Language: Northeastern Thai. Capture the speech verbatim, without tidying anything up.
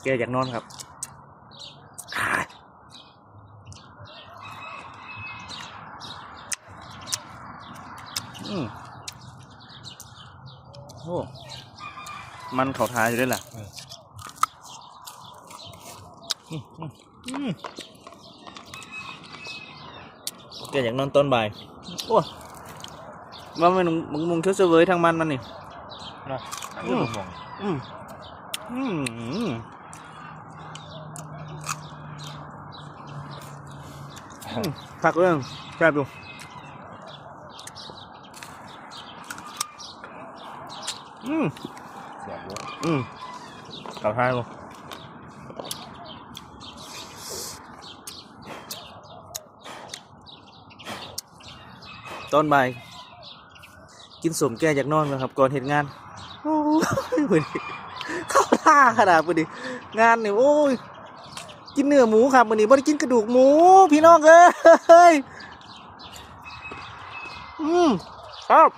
แก้อยากนอนครับ อ่า อืม โอ้ มันเข้าทาอยู่ด้วยล่ะ อืม อืม อืม แก้อยากนอนตอนบ่าย โอ้ ว่ามันบักม่วงเขียวเสวยทางมันมันนี่ เนาะ อืม มอง อืม อืม อืม ผักเรื่องแซ่บอยู่ อืม เสียบเลย อืม เข้าทาอยู่ ตอนบ่าย กินส้มแก้อยากนอนนะครับ ก่อนเฮ็ดงาน โอ้ย มื้อนี้เข้าทาขนาดมื้อนี้ งานนี่ โอ้ย กินเนื้อหมูครับ มื้อนี้บ่ได้กินกระดูกหมู พี่น้องเอ้ย อืม ครับ